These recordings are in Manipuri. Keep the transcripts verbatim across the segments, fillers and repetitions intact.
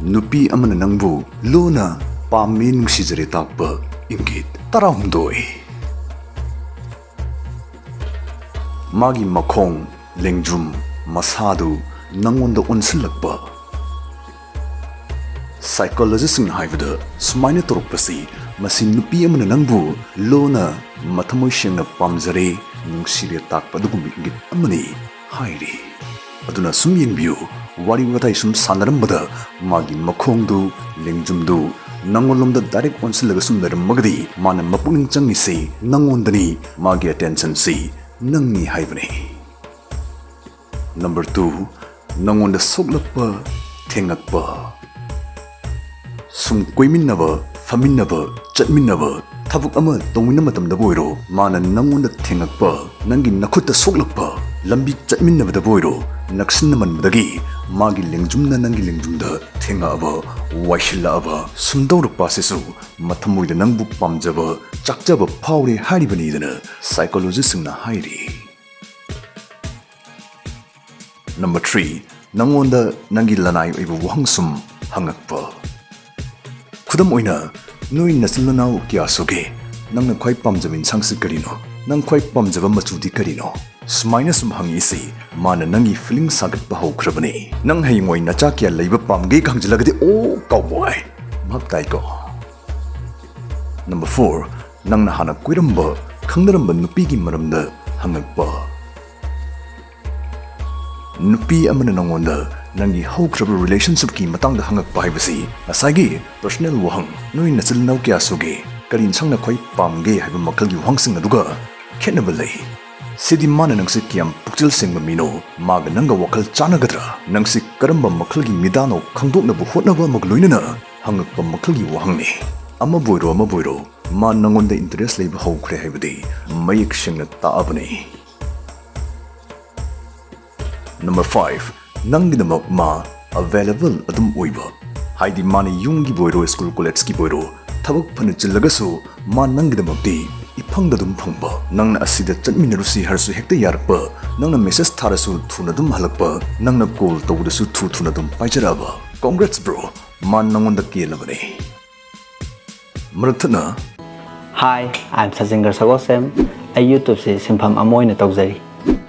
ꯅꯨꯄꯤ ꯑꯃꯅ ꯅꯪꯕꯨ ꯂꯨꯅ ꯄꯥꯝꯃꯤ, ꯅꯨꯡꯁꯤꯖꯔꯦ ꯇꯥꯛꯄ ꯏꯪꯒꯤꯠ꯫ ꯇꯔꯥꯍꯨꯝꯗꯣꯏ, ꯃꯥꯒꯤ ꯃꯈꯣꯡ, ꯂꯦꯡꯖꯨꯝ, ꯃꯁꯥꯗꯨ ꯅꯪꯉꯣꯟꯗ ꯑꯣꯟꯁꯤꯜꯂꯛꯄ꯫ ꯁꯥꯏꯀꯣꯂꯣꯖꯤꯁꯁꯤꯡꯅ ꯍꯥꯏꯕꯗ ꯁꯨꯃꯥꯏꯅ ꯇꯧꯔꯛꯄꯁꯤ, ꯃꯁꯤ ꯅꯨꯄꯤ ꯑꯃꯅ ꯅꯪꯕꯨ ꯂꯨꯅ, ꯃꯊꯃꯣꯏ ꯁꯦꯡꯅ ꯄꯥꯝꯖꯔꯦ, ꯅꯨꯡꯁꯤꯔꯦ ꯇꯥꯛꯄ ꯑꯗꯨꯒꯨꯝꯕ ꯏꯪꯒꯤꯠ ꯑꯃꯅꯤ ꯍꯥꯏꯔꯤ꯫ ꯑꯗꯨꯅ ꯁꯨꯝ ꯌꯦꯡꯕꯤꯌꯨ, ꯋꯥꯔꯤ ꯋꯥꯇꯥꯏ ꯁꯨꯝ ꯁꯥꯟꯅꯔꯝꯕꯗ ꯃꯥꯒꯤ ꯃꯈꯣꯡꯗꯨ, ꯂꯦꯡꯖꯨꯝꯗꯨ ꯅꯪꯉꯣꯟꯂꯣꯝꯗ ꯗꯥꯏꯔꯦꯛ ꯑꯣꯟꯁꯤꯜꯂꯒ ꯁꯨꯝ ꯂꯩꯔꯝꯃꯒꯗꯤ, ꯃꯥꯅ ꯃꯄꯨꯛꯅꯤꯡ ꯆꯪꯉꯤꯁꯤ ꯅꯪꯉꯣꯟꯗꯅꯤ, ꯃꯥꯒꯤ ꯑꯦꯇꯦꯟꯁꯟꯁꯤ ꯅꯪꯅꯤ ꯍꯥꯏꯕꯅꯤ꯫ ꯅꯝꯕꯔ ꯇꯨ, ꯅꯪꯉꯣꯟꯗ ꯁꯣꯛꯂꯛꯄ, ꯊꯦꯡꯉꯛꯄ꯫ ꯁꯨꯝ ꯀꯣꯏꯃꯤꯟꯅꯕ, ꯐꯝꯃꯤꯟꯅꯕ, ꯆꯠꯃꯤꯟꯅꯕ, ꯊꯕꯛ ꯑꯃ ꯇꯧꯃꯤꯟꯅ ꯃꯇꯝꯗꯕꯨ ꯑꯣꯏꯔꯣ, ꯃꯥꯅ ꯅꯪꯉꯣꯟꯗ ꯊꯦꯡꯉꯛꯄ, ꯅꯪꯒꯤ ꯅꯈꯨꯠꯇ ꯁꯣꯛꯂꯛꯄ, ꯂꯝꯕꯤ ꯆꯠꯃꯤꯟꯅꯕꯗꯕꯨ ꯑꯣꯏꯔꯣ, ꯅꯛꯁꯤꯟꯅꯃꯟꯕꯗꯒꯤ ꯃꯥꯒꯤ ꯂꯦꯡꯖꯨꯝꯅ ꯅꯪꯒꯤ ꯂꯦꯡꯖꯨꯝꯗ ꯊꯦꯡꯉꯛꯑꯕ, ꯋꯥꯏꯁꯤꯜꯂꯛꯑꯕ, ꯁꯨꯝ ꯇꯧꯔꯛꯄ ꯑꯁꯤꯁꯨ ꯃꯊꯃꯣꯏꯗ ꯅꯪꯕꯨ ꯄꯥꯝꯖꯕ, ꯆꯥꯛꯆꯕ ꯐꯥꯎꯔꯦ ꯍꯥꯏꯔꯤꯕꯅꯤꯗꯅ ꯁꯥꯏꯀꯣꯂꯣꯖꯤꯁꯁꯤꯡꯅ ꯍꯥꯏꯔꯤ꯫ ꯅꯝꯕꯔ ꯊ꯭ꯔꯤ, ꯅꯪꯉꯣꯟꯗ ꯅꯪꯒꯤ ꯂꯅꯥꯏ ꯑꯣꯏꯕ ꯋꯥꯍꯪ ꯁꯨꯝ ꯍꯪꯉꯛꯄ꯫ ꯈꯨꯗꯝ ꯑꯣꯏꯅ, "ꯅꯣꯏ ꯅꯆꯤꯟ ꯅꯅꯥꯎ ꯀꯌꯥ ꯁꯨꯒꯦ? ꯅꯪꯅ ꯈ꯭ꯋꯥꯏ ꯄꯥꯝꯖꯕ ꯏꯟꯁꯥꯡꯁꯤ ꯀꯔꯤꯅꯣ? ꯅꯪ ꯈ꯭ꯋꯥꯏ ꯄꯥꯝꯖꯕ ꯃꯆꯨꯗꯤ ꯀꯔꯤꯅꯣ?" ꯁꯨꯃꯥꯏꯅ ꯁꯨꯝ ꯍꯪꯉꯛꯏꯁꯤ, ꯃꯥꯅ ꯅꯪꯒꯤ ꯐꯤꯂꯤꯡ ꯁꯥꯒꯠꯄ ꯍꯧꯈ꯭ꯔꯕꯅꯤ꯫ ꯅꯪ ꯍꯌꯦꯡꯋꯥꯏ ꯅꯆꯥ ꯀꯌꯥ ꯂꯩꯕ ꯄꯥꯝꯒꯦ ꯍꯪꯖꯤꯜꯂꯒꯗꯤ, "ꯑꯣ, ꯀꯥꯎꯕꯣꯏ!" ꯚꯥꯞ ꯇꯥꯏꯀꯣ? ꯅꯝꯕꯔ ꯐꯣꯔ, ꯅꯪꯅ ꯍꯥꯟꯅ ꯀꯣꯏꯔꯝꯕ, ꯈꯪꯅꯔꯝꯕ ꯅꯨꯄꯤꯒꯤ ꯃꯔꯝꯗ ꯍꯪꯉꯛꯄ꯫ ꯅꯨꯄꯤ ꯑꯃꯅ ꯅꯉꯣꯟꯗ ꯅꯪꯒꯤ ꯍꯧꯈ꯭ꯔꯕ ꯔꯤꯂꯦꯁꯟꯁꯤꯞꯀꯤ ꯃꯇꯥꯡꯗ ꯍꯪꯉꯛꯄ ꯍꯥꯏꯕꯁꯤ ꯉꯁꯥꯏꯒꯤ ꯄꯔꯁꯣꯅꯦꯜ ꯋꯥꯍꯪ, "ꯅꯣꯏ ꯅꯆꯤꯟ ꯅꯅꯥꯎ ꯀꯌꯥ ꯁꯨꯒꯦ? ꯀꯔꯤ ꯏꯟꯁꯥꯡꯅ ꯈ꯭ꯋꯥꯏ ꯄꯥꯝꯒꯦ?" ꯍꯥꯏꯕ ꯃꯈꯜꯒꯤ ꯋꯥꯍꯪꯁꯤꯡ ꯑꯗꯨꯒ ꯈꯦꯠꯅꯕ ꯂꯩ꯫ ꯁꯤꯗꯤ ꯃꯥꯅ ꯅꯪꯁꯤ ꯀꯌꯥꯝ ꯄꯨꯛꯆꯦꯜ ꯁꯦꯡꯕ ꯃꯤꯅꯣ, ꯃꯥꯒ ꯅꯪꯒ ꯋꯥꯈꯜ ꯆꯥꯟꯅꯒꯗ꯭ꯔꯥ, ꯅꯪꯁꯤ ꯀꯔꯝꯕ ꯃꯈꯜꯒꯤ ꯃꯤꯗꯥꯅꯣ ꯈꯪꯗꯣꯛꯅꯕ ꯍꯣꯠꯅꯕ ꯑꯃꯒ ꯂꯣꯏꯅꯅ ꯍꯪꯉꯛꯄ ꯃꯈꯜꯒꯤ ꯋꯥꯍꯪꯅꯤ꯫ ꯑꯃꯕꯨ ꯑꯣꯏꯔꯣ, ꯑꯃꯕꯨ ꯑꯣꯏꯔꯣ, ꯃꯥ ꯅꯉꯣꯟꯗ ꯏꯟꯇꯔꯦꯁ ꯂꯩꯕ ꯍꯧꯈ꯭ꯔꯦ ꯍꯥꯏꯕꯗꯤ ꯃꯌꯦꯛ ꯁꯦꯡꯅ ꯇꯥꯛꯑꯕꯅꯤ꯫ ꯅꯝꯕꯔ ꯐꯥꯏꯚ, ꯅꯪꯒꯤꯗꯃꯛ ꯃꯥ ꯑꯦꯕꯥꯏꯂꯦꯕꯜ ꯑꯗꯨꯝ ꯑꯣꯏꯕ꯫ ꯍꯥꯏꯗꯤ ꯃꯥꯅ ꯌꯨꯝꯒꯤꯕꯨ ꯑꯣꯏꯔꯣ, ꯁ꯭ꯀꯨꯜ ꯀꯣꯂꯦꯖꯀꯤꯕꯨ ꯑꯣꯏꯔꯣ, ꯊꯕꯛ ꯐꯅ ꯆꯤꯜꯂꯒꯁꯨ ꯃꯥ ꯅꯪꯒꯤꯗꯃꯛꯇꯤ ꯏꯐꯪꯗ ꯑꯗꯨꯝ ꯐꯪꯕ꯫ ꯅꯪꯅ ꯑꯁꯤꯗ ꯆꯠꯃꯤꯟꯅꯔꯨꯁꯤ ꯍꯥꯏꯔꯁꯨ ꯍꯦꯛꯇ ꯌꯥꯔꯛꯄ, ꯅꯪꯅ ꯃꯦꯁꯦꯖ ꯊꯥꯔꯁꯨ ꯊꯨꯅ ꯑꯗꯨꯝ ꯍꯜꯂꯛꯄ, ꯅꯪꯅ ꯀꯣꯜ ꯇꯧꯕꯗꯁꯨ ꯊꯨ ꯊꯨꯅ ꯑꯗꯨꯝ ꯄꯥꯏꯖꯔꯛꯑꯕ꯫ Congrats bro, ꯃꯥ ꯅꯪꯉꯣꯟꯗ ꯀꯦꯜꯂꯕꯅꯦ꯫ ꯃꯔꯛ ꯊꯠꯅ Hi, I'm Sajinger Sagosem. ꯑꯩ YouTubeꯁꯤ ꯁꯤꯟꯐꯝ ꯑꯃ ꯑꯣꯏꯅ ꯇꯧꯖꯔꯤ꯫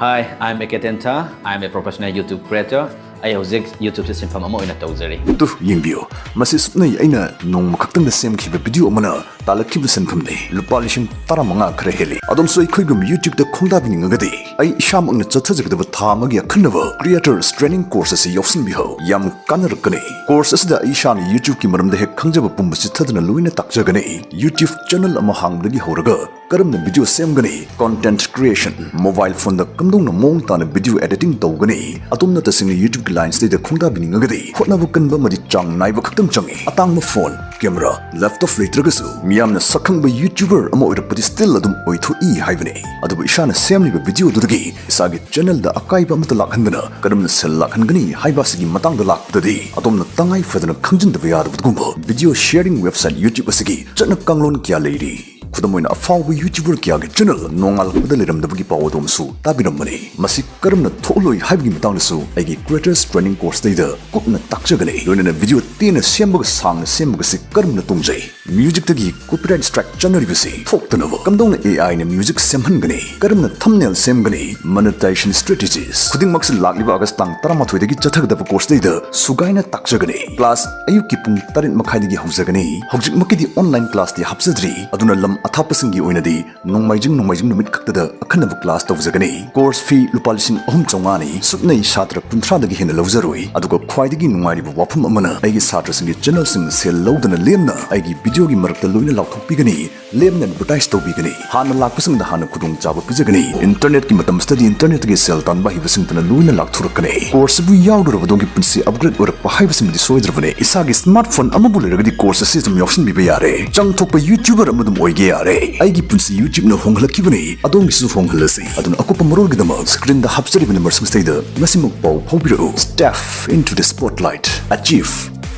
Hi, I'm Eke Tentha. I'm a professional YouTube creator. ꯑꯩ ꯍꯧꯖꯤꯛ YouTubeꯁꯦ ꯁꯤꯟꯐꯝ ꯑꯃ ꯑꯣꯏꯅ ꯇꯧꯖꯔꯤ꯫ ꯇꯨ ꯌꯦꯡꯕꯤꯌꯨ, ꯃꯁꯤ ꯁꯨꯞꯅꯩ ꯑꯩꯅ ꯅꯣꯡꯃ ꯈꯛꯇꯪꯗ ꯁꯦꯝꯈꯤꯕ ꯚꯤꯗꯤꯑꯣ ꯑꯃꯅ ꯇꯥꯜꯂꯛꯈꯤꯕ ꯁꯦꯟꯐꯝꯅꯤ, ꯂꯨꯄꯥ ꯂꯤꯁꯤꯡ ꯇꯔꯥꯃꯉꯥ ꯈꯔ ꯍꯦꯜꯂꯤ꯫ ꯑꯗꯣꯝꯁꯨ ꯑꯩꯈꯣꯏꯒꯨꯝ YouTubeꯇ ꯈꯣꯡꯗꯥꯕꯤꯅꯤꯡꯉꯒꯗꯤ ꯑꯩ ꯏꯁꯥꯃꯛꯅ ꯆꯠꯊꯖꯒꯗꯕ ꯊꯥ ꯑꯃꯒꯤ ꯑꯈꯟꯅꯕ Creators Training Course ꯑꯁꯤ ꯌꯥꯎꯁꯤꯟꯕꯤꯍꯧ꯫ ꯌꯥꯝ ꯀꯥꯟꯅꯔꯛꯀꯅꯤ꯫ Course ꯑꯁꯤꯗ ꯑꯩ ꯏꯁꯥꯅ YouTubeꯀꯤ ꯃꯔꯝꯗ ꯍꯦꯛ ꯈꯪꯖꯕ ꯄꯨꯝꯕ ꯆꯤꯠꯊꯗꯅ ꯂꯣꯏꯅ ꯇꯥꯛꯆꯒꯅꯤ꯫ YouTube channel ꯑꯃ ꯍꯥꯡꯕꯗꯒꯤ ꯍꯧꯔꯒ ꯀꯔꯝꯅ ꯚꯤꯗꯤꯑꯣ ꯁꯦꯝꯒꯅꯤ, content creation, mobile phoneꯗ ꯀꯝꯗꯧꯅ ꯃꯑꯣꯡ ꯇꯥꯅ ꯚꯤꯗꯤꯑꯣ editing ꯇꯧꯒꯅꯤ, ꯑꯗꯣꯝꯅ ꯇꯁꯦꯡꯅ YouTubeꯀꯤ lineꯁꯤꯗꯩꯗ ꯈꯣꯡꯗꯥꯕꯤꯅꯤꯡꯉꯒꯗꯤ ꯍꯣꯠꯅꯕ ꯀꯟꯕ ꯑꯃꯗꯤ ꯆꯥꯡ ꯅꯥꯏꯕ ꯈꯛꯇꯪ ꯆꯪꯏ꯫ ꯑꯇꯥꯡꯕ phone, camera, laptop ꯂꯩꯇ꯭ꯔꯒꯁꯨ ꯃꯤꯌꯥꯝꯅ ꯁꯛꯈꯪꯕ YouTuber ꯑꯃ ꯑꯣꯏꯔꯛꯄꯗꯤ still ꯑꯗꯨꯝ ꯑꯣꯏꯊꯣꯛꯏ ꯍꯥꯏꯕꯅꯤ꯫ ꯑꯗꯨꯕꯨ ꯏꯁꯥꯅ ꯁꯦꯝꯂꯤꯕ ꯚꯤꯗꯤꯑꯣꯗꯨꯗꯒꯤ ꯏꯁꯥꯒꯤ channelꯗ ꯑꯀꯥꯏꯕ ꯑꯃꯠꯇ ꯂꯥꯛꯍꯟꯗꯅ ꯀꯔꯝꯅ ꯁꯦꯜ ꯂꯥꯛꯍꯟꯒꯅꯤ ꯍꯥꯏꯕ ꯑꯁꯤꯒꯤ ꯃꯇꯥꯡꯗ ꯂꯥꯛꯄꯗꯗꯤ ꯑꯗꯣꯝꯅ ꯇꯉꯥꯏ ꯐꯗꯅ ꯈꯪꯖꯤꯟꯗꯕ ꯌꯥꯗꯕꯒꯨꯝꯕ video sharing website YouTube ꯑꯁꯤꯒꯤ ꯆꯠꯅ ꯀꯥꯡꯂꯣꯟ ꯀꯌꯥ ꯂꯩꯔꯤ꯫ ꯈꯨꯗꯝ ꯑꯣꯏꯅ, ꯑꯐꯥꯎꯕ YouTuber ꯀꯌꯥꯒꯤ channel ꯅꯣꯡꯉꯥꯜꯂꯛꯄꯗ ꯂꯩꯔꯝꯗꯕꯒꯤ ꯄꯥꯎ ꯑꯗꯨ ꯑꯃꯁꯨ ꯇꯥꯕꯤꯔꯝꯕꯅꯤ꯫ ꯃꯁꯤ ꯀꯔꯝꯅ ꯊꯣꯛꯂꯣꯏ ꯍꯥꯏꯕꯒꯤ ꯃꯇꯥꯡꯗꯁꯨ ꯑꯩꯒꯤ Creators Training Courseꯇꯩꯗ ꯀꯨꯞꯅ ꯇꯥꯛꯆꯒꯅꯤ꯫ ꯂꯣꯏꯅꯅ video ꯇꯦꯟꯅ ꯁꯦꯝꯕꯒ ꯁꯥꯡꯅ ꯁꯦꯝꯕꯒꯁꯤ ꯀꯔꯝꯅ ꯇꯣꯡꯖꯩ, musicꯇꯒꯤ copyright strike ꯆꯠꯅꯔꯤꯕꯁꯤ ꯊꯣꯛꯇꯅꯕ ꯀꯝꯗꯧꯅ AIꯅ music ꯁꯦꯝꯍꯟꯒꯅꯤ, ꯀꯔꯝꯅ thumbnail ꯁꯦꯝꯒꯅꯤ, monetization strategies ꯈꯨꯗꯤꯡꯃꯛꯁꯤ ꯂꯥꯛꯂꯤꯕ August ꯇꯥꯡ ꯇꯔꯥꯃꯥꯊꯣꯏꯗꯒꯤ ꯆꯠꯊꯒꯗꯕ courseꯇꯩꯗ ꯁꯨꯒꯥꯏꯅ ꯇꯥꯛꯆꯒꯅꯤ꯫ Class ꯑꯌꯨꯛꯀꯤ ꯄꯨꯡ ꯇꯔꯦꯠ ꯃꯈꯥꯏꯗꯒꯤ ꯍꯧꯖꯒꯅꯤ꯫ ꯍꯧꯖꯤꯛꯃꯛꯀꯤꯗꯤ online classꯇꯤ ꯍꯥꯞꯆꯗ꯭ꯔꯤ, ꯑꯗꯨꯅ ꯂꯝ ꯑꯊꯥꯞꯄꯁꯤꯡꯒꯤ ꯑꯣꯏꯅꯗꯤ ꯅꯣꯡꯃꯥꯏꯖꯤꯡ ꯅꯣꯡꯃꯥꯏꯖꯤꯡ ꯅꯨꯃꯤꯠ ꯈꯛꯇꯗ ꯑꯈꯟꯅꯕ class ꯇꯧꯖꯒꯅꯤ꯫ Course fee ꯂꯨꯄꯥ ꯂꯤꯁꯤꯡ ꯑꯍꯨꯝ ꯆꯥꯝꯃꯉꯥꯅꯤ꯫ ꯁꯨꯞꯅꯩ ꯁꯥꯇ꯭ꯔ ꯀꯨꯟꯊ꯭ꯔꯥꯗꯒꯤ ꯍꯦꯟꯅ ꯂꯧꯖꯔꯣꯏ꯫ ꯑꯗꯨꯒ ꯈ꯭ꯋꯥꯏꯗꯒꯤ ꯅꯨꯡꯉꯥꯏꯔꯤꯕ ꯋꯥꯐꯝ ꯑꯃꯅ, ꯑꯩꯒꯤ ꯁꯥꯇ꯭ꯔꯁꯤꯡꯒꯤ channelꯁꯤꯡꯅ ꯁꯦꯜ ꯂꯧꯗꯅ ꯂꯦꯝꯅ ꯑꯩꯒꯤ videoꯒꯤ ꯃꯔꯛꯇ ꯂꯣꯏꯅ ꯂꯥꯎꯊꯣꯛꯄꯤꯒꯅꯤ, ꯂꯦꯝꯅ advertise ꯇꯧꯕꯤꯒꯅꯤ꯫ ꯍꯥꯟꯅ ꯂꯥꯛꯄꯁꯤꯡꯗ ꯍꯥꯟꯅ ꯈꯨꯗꯣꯡꯆꯥꯕ ꯄꯤꯖꯒꯅꯤ꯫ Internetꯀꯤ ꯃꯇꯝꯁꯤꯗꯕꯨ internetꯇꯒꯤ ꯁꯦꯜ ꯇꯥꯟꯕ ꯍꯩꯕꯁꯤꯡꯇꯅ ꯂꯣꯏꯅ ꯂꯥꯛꯊꯣꯔꯛꯀꯅꯤ꯫ Courseꯁꯤꯕꯨ ꯌꯥꯎꯔꯨꯔꯕ ꯑꯗꯣꯝꯒꯤ ꯄꯨꯟꯁꯤ upgrade ꯑꯣꯏꯔꯛꯄ ꯍꯥꯏꯕꯁꯤꯃꯗꯤ ꯁꯣꯏꯗ꯭ꯔꯕꯅꯤ꯫ ꯏꯁꯥꯒꯤ smartphone ꯑꯃꯕꯨ ꯂꯩꯔꯒꯗꯤ course ꯑꯁꯤ ꯑꯗꯨꯝ ꯌꯥꯎꯁꯤꯟꯕꯤꯕ ꯌꯥꯔꯦ꯫ ꯆꯪꯊꯣꯛꯄ YouTuber ꯑꯃ ꯑꯗꯨꯝ ꯑꯣꯏꯒꯦ ꯌꯥꯔꯦ꯫ ꯑꯩꯒꯤ ꯄꯨꯟꯁꯤ YouTubeꯅ ꯍꯣꯡꯍꯜꯂꯛꯈꯤꯕꯅꯤ, ꯑꯗꯣꯝꯒꯤꯁꯨ ꯍꯣꯡꯍꯜꯂꯁꯤ꯫ ꯑꯗꯨꯅ ꯑꯀꯨꯞꯄ ꯃꯔꯣꯜꯒꯤꯗꯃꯛ screenꯗ ꯍꯥꯞꯆꯔꯤꯕ numberꯁꯤꯡꯁꯤꯗꯩꯗ ꯉꯁꯤꯃꯛ ꯄꯥꯎ ꯐꯥꯎꯕꯤꯔꯛꯎ꯫ Step into the spotlight, achieve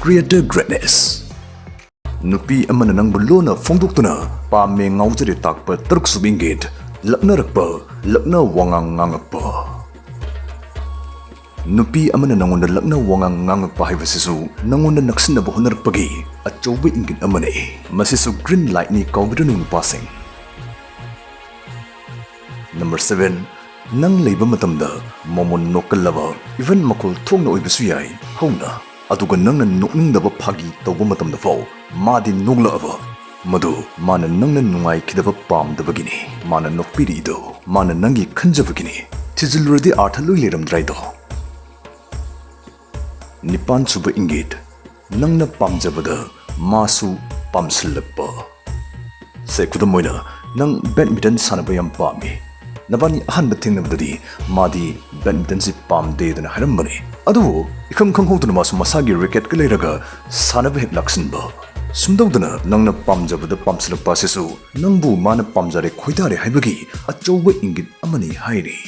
creator greatness꯫ ꯅꯨꯄꯤ ꯑꯃꯅ ꯅꯪꯕꯨ ꯂꯣꯟꯅ ꯐꯣꯡꯗꯣꯛꯇꯨꯅ ꯄꯥꯝꯃꯦ ꯉꯥꯎꯖꯔꯦ ꯇꯥꯛꯄ ꯇꯔꯨꯛꯁꯨꯕ ꯏꯪꯒꯤꯠ꯫ ꯂꯛꯅꯔꯛꯄ, ꯂꯛꯅ ꯋꯥꯉꯥꯡ ꯉꯥꯡꯂꯛꯄ꯫ ꯅꯨꯄꯤ ꯑꯃꯅ ꯅꯉꯣꯟꯗ ꯂꯛꯅ ꯋꯥꯉꯥꯡ ꯉꯥꯡꯂꯛꯄ ꯍꯥꯏꯕꯁꯤꯁꯨ ꯅꯉꯣꯟꯗ ꯅꯛꯁꯤꯟꯅꯕ ꯍꯣꯠꯅꯔꯛꯄꯒꯤ ꯑꯆꯧꯕ ꯏꯪꯒꯤꯠ ꯑꯃꯅꯤ꯫ ꯃꯁꯤꯁꯨ green lightꯅꯤ, ꯀꯥꯎꯕꯤꯔꯅꯨ ꯅꯨꯄꯥꯁꯤꯡ꯫ Number seven, ꯅꯪ ꯂꯩꯕ ꯃꯇꯝꯗ ꯃꯃꯣꯟ ꯅꯣꯛꯀꯜꯂꯕ, even ꯃꯈꯣꯜ ꯊꯣꯛꯅ ꯑꯣꯏꯕꯁꯨ ꯌꯥꯏ, ꯍꯧꯅ꯫ ꯑꯗꯨꯒ ꯅꯪꯅ ꯅꯣꯛꯅꯤꯡꯗꯕ ꯐꯥꯒꯤ ꯇꯧꯕ ꯃꯇꯝꯗ ꯐꯥꯎ ꯃꯥꯗꯤ ꯅꯣꯛꯂꯛꯑꯕ꯫ ꯃꯗꯨ ꯃꯥꯅ ꯅꯪꯅ ꯅꯨꯡꯉꯥꯏꯈꯤꯗꯕ ꯄꯥꯝꯗꯕꯒꯤꯅꯤ꯫ ꯃꯥꯅ ꯅꯣꯛꯄꯤꯔꯤꯗꯣ ꯃꯥꯅ ꯅꯪꯒꯤ ꯈꯟꯖꯕꯒꯤꯅꯤ꯫ ꯊꯤꯖꯤꯜꯂꯨꯔꯗꯤ ꯑꯥꯔꯊ ꯂꯣꯏ ꯂꯩꯔꯝꯗ꯭ꯔꯥꯏꯗꯣ꯫ ꯅꯤꯄꯥꯟ ꯁꯨꯕ ꯏꯪꯒꯤꯠ, ꯅꯪꯅ ꯄꯥꯝꯖꯕꯗ ꯃꯥꯁꯨ ꯄꯥꯝꯁꯤꯜꯂꯛꯄ꯫ ꯁꯦ, ꯈꯨꯗꯝ ꯑꯣꯏꯅ, ꯅꯪ badminton ꯁꯥꯟꯅꯕ ꯌꯥꯝ ꯄꯥꯝꯃꯤ꯫ ꯅꯕꯥꯅꯤ ꯑꯍꯥꯟꯕ ꯊꯦꯡꯅꯕꯗꯗꯤ ꯃꯥꯗꯤ badmintonꯁꯤ ꯄꯥꯝꯗꯦꯗꯅ ꯍꯥꯏꯔꯝꯕꯅꯤ꯫ ꯑꯗꯨꯕꯨ ꯏꯈꯪ ꯈꯪꯍꯧꯗꯅ ꯃꯥꯁꯨ ꯃꯁꯥꯒꯤ racketꯀ ꯂꯩꯔꯒ ꯁꯥꯟꯅꯕ ꯍꯦꯛ ꯂꯥꯛꯁꯤꯟꯕ꯫ ꯁꯨꯝꯗꯧꯗꯅ ꯅꯪꯅ ꯄꯥꯝꯖꯕꯗ ꯄꯥꯝꯁꯤꯜꯂꯛꯄ ꯑꯁꯤꯁꯨ ꯅꯪꯕꯨ ꯃꯥꯅ ꯄꯥꯝꯖꯔꯦ ꯈꯣꯏꯗꯥꯔꯦ ꯍꯥꯏꯕꯒꯤ ꯑꯆꯧꯕ ꯏꯪꯒꯤꯠ ꯑꯃꯅꯤ ꯍꯥꯏꯔꯤ꯫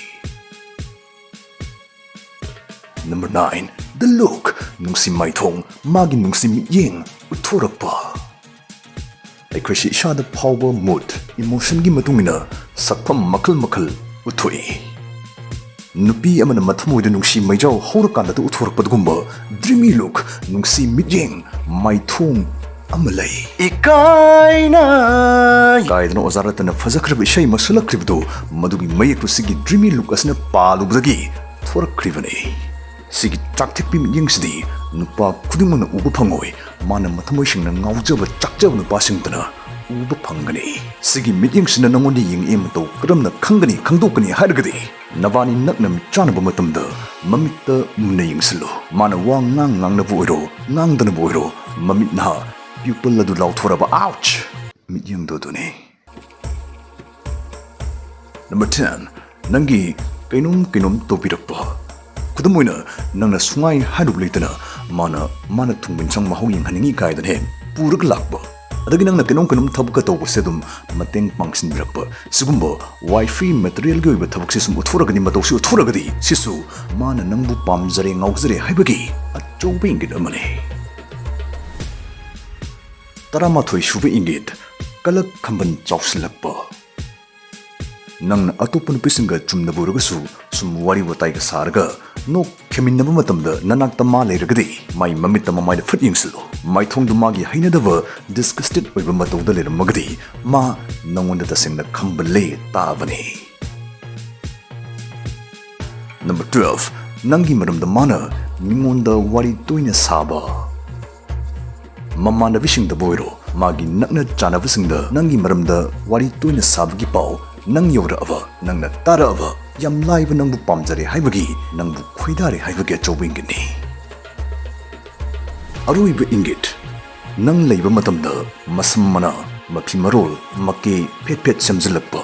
Number nine, the look, ꯅꯨꯡꯁꯤ ꯃꯥꯏꯊꯣꯡ, ꯃꯥꯒꯤ ꯅꯨꯡꯁꯤ ꯃꯤꯠꯌꯦꯡ ꯎꯠꯊꯣꯔꯛꯄ꯫ ꯑꯩꯈꯣꯏꯁꯤ ꯏꯁꯥꯗ ꯐꯥꯎꯕ mood, emotionꯒꯤ ꯃꯇꯨꯡ ꯏꯟꯅ ꯁꯛꯐꯝ ꯃꯈꯜ ꯃꯈꯜ ꯎꯠꯊꯣꯛꯏ꯫ ꯅꯨꯄꯤ ꯑꯃꯅ ꯃꯊꯃꯣꯏꯗ ꯅꯨꯡꯁꯤ ꯃꯩꯖꯥꯎ ꯍꯧꯔꯀꯥꯟꯗ ꯎꯠꯊꯣꯔꯛꯄꯗꯨꯒꯨꯝꯕ dreamy look, ꯅꯨꯡꯁꯤ ꯃꯤꯠꯌꯦꯡ, ꯃꯥꯏꯊꯣꯡ ꯑꯃ ꯂꯩ꯫ ꯏꯀꯥꯏꯅ ꯀꯥꯏꯗꯅ ꯑꯣꯖꯥ ꯔꯇꯟꯅ ꯐꯖꯈ꯭ꯔꯕ ꯏꯁꯩ ꯑꯃ ꯁꯛꯂꯛꯈ꯭ꯔꯤꯕꯗꯨ, ꯃꯗꯨꯒꯤ ꯃꯌꯦꯛꯇꯨ ꯁꯤꯒꯤ dreamy look ꯑꯁꯤꯅ ꯄꯥꯜꯂꯨꯕꯗꯒꯤ ꯊꯣꯔꯛꯈ꯭ꯔꯤꯕꯅꯤ꯫ ꯁꯤꯒꯤ ꯆꯥꯛꯊꯤꯛꯄꯤ ꯃꯤꯠꯌꯦꯡꯁꯤꯗꯤ ꯅꯨꯄꯥ ꯈꯨꯗꯤꯡꯃꯛꯅ ꯎꯕ ꯐꯪꯉꯣꯏ꯫ ꯃꯥꯅ ꯃꯊꯃꯣꯏ ꯁꯦꯡꯅ ꯉꯥꯎꯖꯕ ꯆꯥꯛꯆꯕ ꯅꯨꯄꯥꯁꯤꯡꯗꯨꯅ ꯎꯕ ꯐꯪꯒꯅꯤ꯫ ꯁꯤꯒꯤ ꯃꯤꯠꯌꯦꯡꯁꯤꯅ ꯅꯉꯣꯟꯗ ꯌꯦꯡꯉꯛꯑꯦ ꯃꯇꯧ ꯀꯔꯝꯅ ꯈꯪꯒꯅꯤ, ꯈꯪꯗꯣꯛꯀꯅꯤ ꯍꯥꯏꯔꯒꯗꯤ, ꯅꯕꯥꯅꯤ ꯅꯛꯅ ꯃꯤꯠ ꯆꯥꯟꯅꯕ ꯃꯇꯝꯗ ꯃꯃꯤꯠꯇ ꯃꯨꯟꯅ ꯌꯦꯡꯁꯤꯜꯂꯨ꯫ ꯃꯥꯅ ꯋꯥ ꯉꯥꯡ ꯉꯥꯡꯅꯕ ꯑꯣꯏꯔꯣ, ꯉꯥꯡꯗꯅꯕ ꯑꯣꯏꯔꯣ, ꯃꯃꯤꯠ ꯅꯍꯥ pupil ꯑꯗꯨ ꯂꯥꯎꯊꯣꯔꯕ, ouch! ꯃꯤꯠꯌꯦꯡꯗꯣ ꯑꯗꯨꯅꯤ꯫ Number ten, ꯅꯪꯒꯤ ꯀꯩꯅꯣꯝ ꯀꯩꯅꯣꯝ ꯇꯧꯕꯤꯔꯛꯄ꯫ ꯈꯨꯗꯝ ꯑꯣꯏꯅ, ꯅꯪꯅ ꯁꯨꯡꯍꯥꯏ ꯍꯥꯏꯔꯨꯕ ꯂꯩꯇꯅ ꯃꯥꯅ, ꯃꯥꯅ ꯊꯣꯡꯕ ꯏꯟꯁꯥꯡ ꯃꯍꯥꯎ ꯌꯦꯡꯍꯟꯅꯤꯡꯉꯤ ꯀꯥꯏꯗꯅ ꯍꯦꯛ ꯄꯨꯔꯒ ꯂꯥꯛꯄ꯫ ꯑꯗꯒꯤ ꯅꯪꯅ ꯀꯩꯅꯣꯝ ꯀꯩꯅꯣꯝ ꯊꯕꯛꯀ ꯇꯧꯕꯁꯦ ꯑꯗꯨꯝ ꯃꯇꯦꯡ ꯄꯥꯡꯁꯤꯟꯕꯤꯔꯛꯄ꯫ ꯁꯤꯒꯨꯝꯕ wifey materialꯒꯤ ꯑꯣꯏꯕ ꯊꯕꯛꯁꯦ ꯁꯨꯝ ꯎꯠꯊꯣꯔꯒꯗꯤ, ꯃꯇꯧꯁꯤ ꯎꯠꯊꯣꯔꯒꯗꯤ, ꯁꯤꯁꯨ ꯃꯥꯅ ꯅꯪꯕꯨ ꯄꯥꯝꯖꯔꯦ, ꯉꯥꯎꯖꯔꯦ ꯍꯥꯏꯕꯒꯤ ꯑꯆꯧꯕ ꯏꯪꯒꯤꯠ ꯑꯃꯅꯤ꯫ ꯇꯔꯥꯃꯥꯊꯣꯏ ꯁꯨꯕ ꯏꯪꯒꯤꯠ, ꯀꯂꯛ ꯈꯝꯕꯟ ꯆꯥꯎꯁꯤꯜꯂꯛꯄ꯫ ꯅꯪꯅ ꯑꯇꯣꯞꯄ ꯅꯨꯄꯤꯁꯤꯡꯒ ꯆꯨꯝꯅꯕꯨ ꯑꯣꯏꯔꯒꯁꯨ ꯁꯨꯝ ꯋꯥꯔꯤ ꯋꯥꯇꯥꯏꯒ ꯁꯥꯔꯒ ꯅꯣꯛ ꯈꯦꯃꯤꯟꯅꯕ ꯃꯇꯝꯗ ꯅꯅꯥꯛꯇ ꯃꯥ ꯂꯩꯔꯒꯗꯤ ꯃꯥꯏ ꯃꯃꯤꯠꯇ ꯃꯃꯥꯏꯗ ꯐꯠ ꯌꯦꯡꯁꯤꯜꯂꯨ꯫ ꯃꯥꯏꯊꯣꯡꯗꯨ ꯃꯥꯒꯤ ꯍꯩꯅꯗꯕ, ꯗꯤꯁꯒꯁꯇꯦꯠ ꯑꯣꯏꯕ ꯃꯇꯧꯗ ꯂꯩꯔꯝꯃꯒꯗꯤ ꯃꯥ ꯅꯪꯉꯣꯟꯗ ꯇꯁꯦꯡꯅ ꯈꯝꯕꯜꯂꯦ ꯇꯥꯕꯅꯤ꯫ ꯅꯝꯕꯔ ꯇꯨꯋꯦꯜꯐ, ꯅꯪꯒꯤ ꯃꯔꯝꯗ ꯃꯥꯅ ꯃꯤꯉꯣꯟꯗ ꯋꯥꯔꯤ ꯇꯣꯏꯅ ꯁꯥꯕ꯫ ꯃꯃꯥꯟꯅꯕꯤꯁꯤꯡꯗꯕꯨ ꯑꯣꯏꯔꯣ, ꯃꯥꯒꯤ ꯅꯛꯅ ꯆꯥꯟꯅꯕꯁꯤꯡꯗ ꯅꯪꯒꯤ ꯃꯔꯝꯗ ꯋꯥꯔꯤ ꯇꯣꯏꯅ ꯁꯥꯕꯒꯤ ꯄꯥꯎ ꯅꯪ ꯌꯧꯔꯛꯑꯕ, ꯅꯪꯅ ꯇꯥꯔꯛꯑꯕ, ꯌꯥꯝ ꯂꯥꯏꯕ ꯅꯪꯕꯨ ꯄꯥꯝꯖꯔꯦ ꯍꯥꯏꯕꯒꯤ, ꯅꯪꯕꯨ ꯈꯣꯏꯗꯥꯔꯦ ꯍꯥꯏꯕꯒꯤ ꯑꯆꯧꯕ ꯏꯪꯒꯤꯠꯅꯤ꯫ ꯑꯔꯣꯏꯕ ꯏꯪꯒꯤꯠ, ꯅꯪ ꯂꯩꯕ ꯃꯇꯝꯗ ꯃꯁꯝ ꯃꯅꯥ, ꯃꯐꯤ ꯃꯔꯣꯜ, ꯃꯀꯦ ꯐꯦꯠ ꯐꯦꯠ ꯁꯦꯝꯖꯤꯜꯂꯛꯄ꯫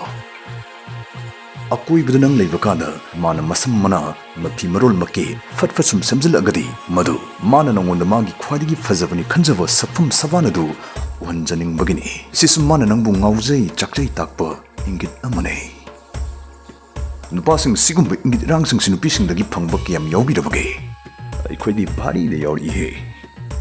ꯑꯀꯣꯏꯕꯗ ꯅꯪ ꯂꯩꯕ ꯀꯥꯟꯗ ꯃꯥꯅ ꯃꯁꯝ ꯃꯅꯥ, ꯃꯐꯤ ꯃꯔꯣꯜ ꯃꯀꯦ ꯐꯠ ꯐꯠ ꯁꯨꯝ ꯁꯦꯝꯖꯤꯜꯂꯛꯑꯒꯗꯤ ꯃꯗꯨ ꯃꯥꯅ ꯅꯉꯣꯟꯗ ꯃꯥꯒꯤ ꯈ꯭ꯋꯥꯏꯗꯒꯤ ꯐꯖꯕꯅꯤ ꯈꯟꯖꯕ ꯁꯛꯐꯝ ꯁꯕꯥꯟ ꯑꯗꯨ ꯎꯍꯟꯖꯅꯤꯡꯕꯒꯤꯅꯤ꯫ ꯁꯤꯁꯨ ꯃꯥꯅ ꯅꯪꯕꯨ ꯉꯥꯎꯖꯩ ꯆꯥꯛꯆꯩ ꯇꯥꯛꯄ ꯏꯪꯒꯤꯠ ꯑꯃꯅꯤ꯫ ꯅꯨꯄꯥꯁꯤꯡ, ꯁꯤꯒꯨꯝꯕ ꯏꯪꯒꯤꯠ ꯏꯔꯥꯡꯁꯤꯡꯁꯤ ꯅꯨꯄꯤꯁꯤꯡꯗꯒꯤ ꯐꯪꯕ ꯀꯌꯥꯝ ꯌꯥꯎꯕꯤꯔꯕꯒꯦ? ꯑꯩꯈꯣꯏꯗꯤ ꯚꯥꯔꯤꯗ ꯌꯥꯎꯔꯛꯏꯍꯦ꯫